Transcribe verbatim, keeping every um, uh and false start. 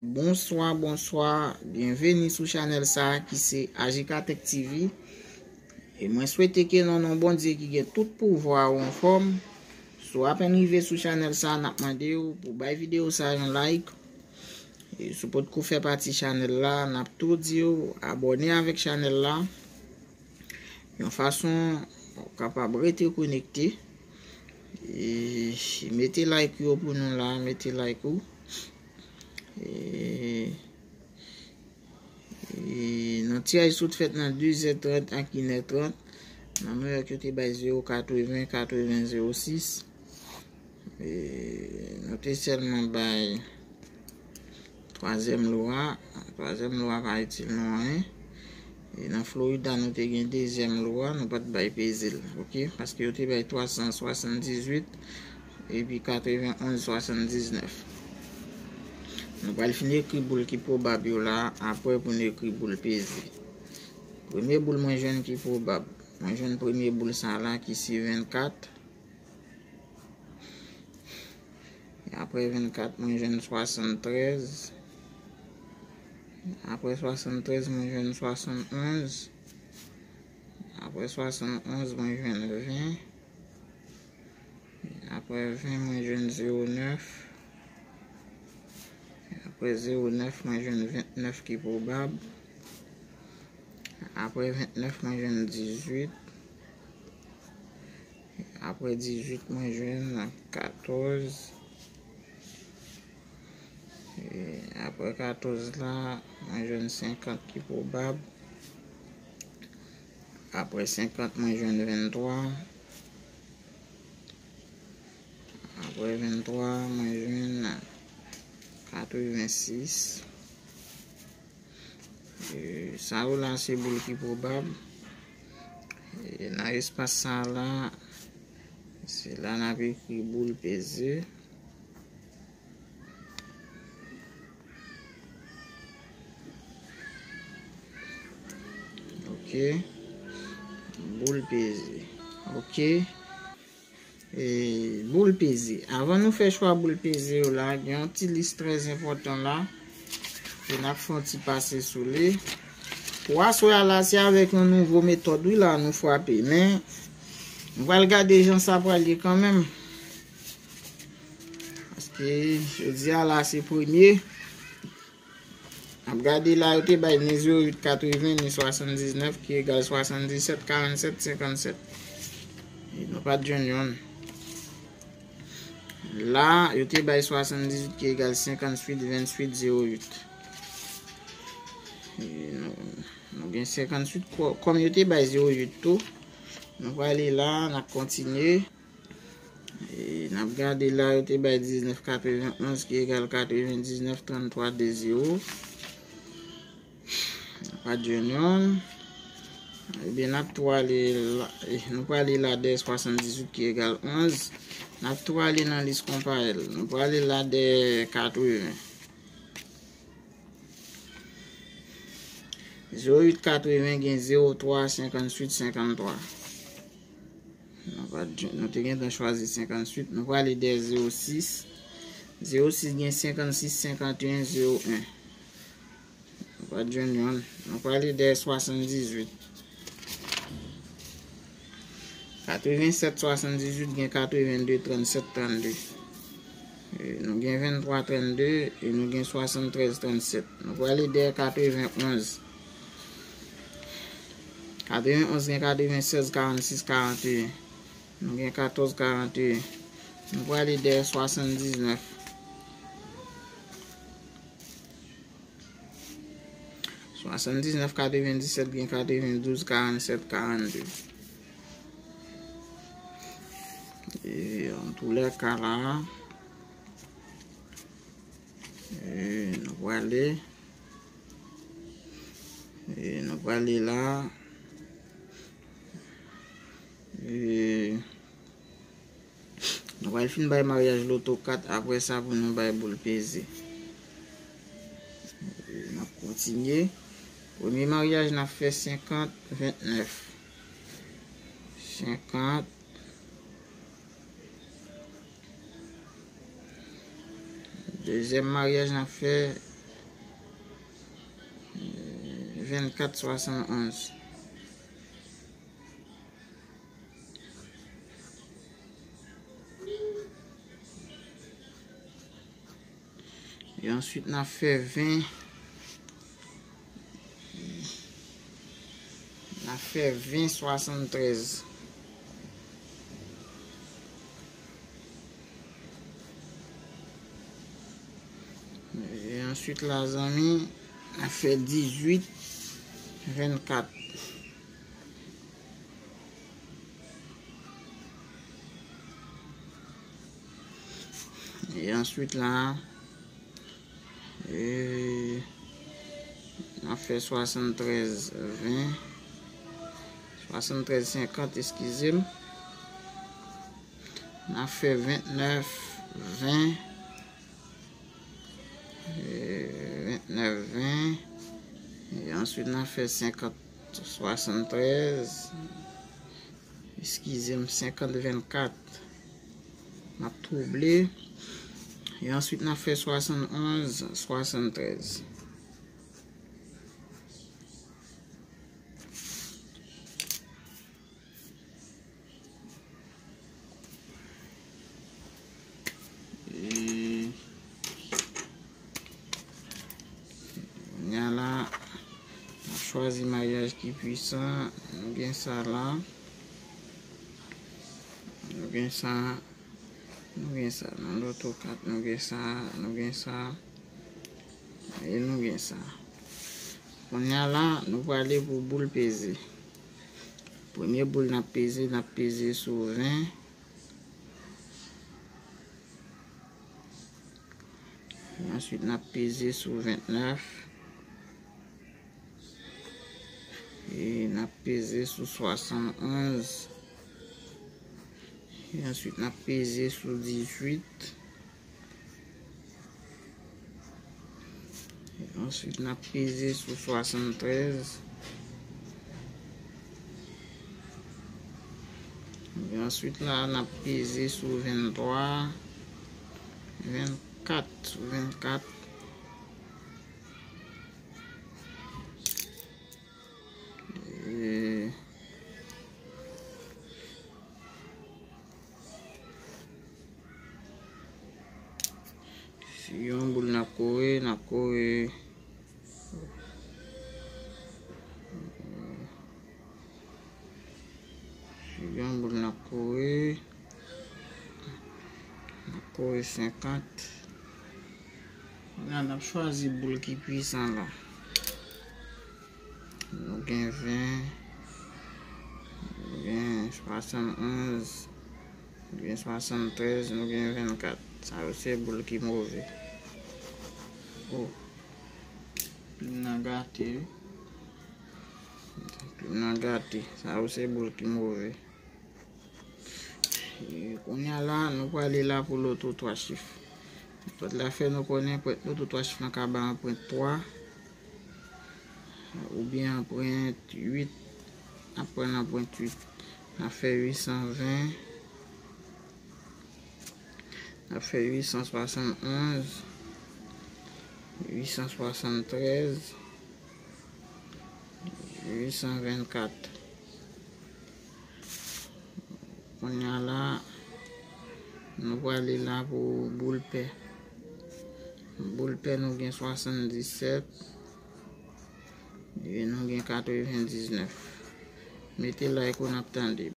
Bonswa, bonswa, byenveni sou chanèl sa a ki se A J K Tech T V. E mwen swete ke nan non Bondye ki gen tout pouvwa ou anfòm. Si w apèn rive sou chanèl sa a, n ap mande w pou bay videyo sa a yon like. E si w potko fè pati chanèl la, n ap tou di w abòne avèk chanèl la. Yon fason ou kapab rete konekte. E mete like yo pou nou la, mete like ou. E, e nan tiraj sot fèt nan de zè trant ak inè trant, nan Nouyòk yo te bay zewo katreven, katreven zewo sis. E nou te sèlman bay twazyèm lo a. Twazyèm lo a pa itil nou anyen. E nan Florida, nou te gen dezyèm lo a, nou pa t bay peze l, oke? Paske yo te bay twa san swasanndizuit epi katrevenonz swasanndiznèf. Nou pral fin ekri boul ki pwobab yo la, apre pou n ekri boul peze. Premye boul mwen jwenn ki pwobab. Mwen jwenn premye boul sa la ki se vennkat. E apre vennkat, mwen jwenn swasanntrèz. Apre swasanntrèz, mwen jwenn swasannonz. Apre swasannonz, mwen jwenn ven. Apre ven, mwen jwenn zewo nèf. Apre zewo nèf, mwen jwenn ventnèf ki pwobab. Apre ventnèf, mwen jwenn dizuit. Apre dizuit, mwen jwenn katòz. E apre katòz la, mwen jwenn senkant ki pwobab. Apre senkant, mwen jwenn venntwa. Apre venntwa, mwen jwenn katrevensis. E sa yo la, se boul ki pwobab. E nan espas sa la, se la n ap ekri boul peze. Oke. Boul peze. Oke. E, boul peze. Avan nou fè chwa boul peze yo la, gen yon ti lis trè enpòtan la. E n ap fè yon ti pase sou li. Pou aswè a la, se avèk yon nouvo metòd, wi, la nou frape. Men, nou pral gade jan sa pral ye kanmenm. Paske, jodi a la, se premye. N ap gade la, yo te bay ni zewo uit katreven, ni swasanndiznèf, ki egal swasanndisèt, karannsèt, senkannsèt. E nou pa t jwenn yonn. La, yo te bay swasanndizuit, ki egal senkannuit, vennuit, zewo uit. E nou, nou gen senkannuit, kò-, kòm yo te bay zewo uit tou. Nou prale la, n ap kontinye. E n ap gade la, yo te bay diznèf katrevenonz ki egal katrevendiznèf tranntwa de zewo. Nou pa t jwenn yonn. Ebyen, n ap tou ale la, e, nou prale la dèyè swasanndizuit ki egal onz. N ap tou ale nan lis konpayèl. Nou prale la dèyè katreven. Zewo uit katreven gen zewo twa senkannuit senkanntwa. Nou pa t jwenn, nou te gentan chwazi senkannuit. Nou prale dèyè zewo sis. Zewo sis gen senkannsis senkanteyen zewo en. Nou pa t jwenn yonn. Nou prale dèyè swasanndizuit. Katrevensèt swasanndizuit gen katrevenndde trannsèt trannde. E, nou gen venntwa trannde e nou gen swasanntrèz trannsèt. Nou prale dèyè katrevenonz. Katrevenonz gen katrevensèz karannsis karanteyen. Nou gen katòz karanteyen. Nou prale dèyè swasanndiznèf. Swasanndiznèf katrevendisèt gen katrevendouz karannsèt karannde. E, antoulèka la, e, nou prale, e, nou prale la, e, nou pral fin bay maryaj loto kat, apre sa pou nou bay boul peze. E, n ap kontinye. Premye maryaj, n ap fè senkant, ventnèf. Senkant. Dezyèm maryaj, n ap fè vennkat swasannonz. E answit, n ap fè ven. N ap fè ven swasanntrèz. E answit la, zanmi, n ap fè dizuit vennkat. E answit la, e, n ap fè swasanntrèz ven, swasanntrèz senkant, eskize m. N ap fè ventnèf ven, e, ventnèf ven. E answit, n ap fè senkant swasanntrèz. Eskize m, senkant vennkat. M ap twouble. E answit, n ap fè swasannonz swasanntrèz. E, kounye a la, n ap chwazi maryaj ki pwisan. Nou gen sa la. Nou gen sa. Nou gen sa. Nan loto kat, nou gen sa. Nou gen sa. E nou gen sa. Kounye a la, nou prale pou boul peze. Premye boul n ap peze, n ap peze sou ven. Answit, n ap peze sou ventnèf. E n ap peze sou swasannonz. E answit, n ap peze sou dizuit. E answit, n ap peze sou swasanntrèz. E answit la, n ap peze sou venntwa, vennkat, sou vennkat. E si yon boul n ap kore, n ap kore. Si yon boul n ap kore, n ap kore senkant. Kounye a, n ap chwazi boul ki pwisan la. Nou gen ven, nou gen swasannonz, nou gen swasanntrèz, nou gen vennkat. Sa yo se boul ki move. O, plim nan gate, wi. Plim nan gate. Sa yo se boul ki move. E kounye a la, nou prale la pou loto twa chif. Pwent la fè nou konnen pwent loto twa chif lan ka bay anprent twa, oubyen anprent uit. N ap pran anprent uit. N ap fè uit san ven. N ap fè uit san swasannonz, uit san swasanntrèz, uit san vennkat. Kounye a la, nou prale la pou boul pè. Boul pè, nou gen swasanndisèt. E nou gen katrevendiznèf. Mete like ou, n ap tande.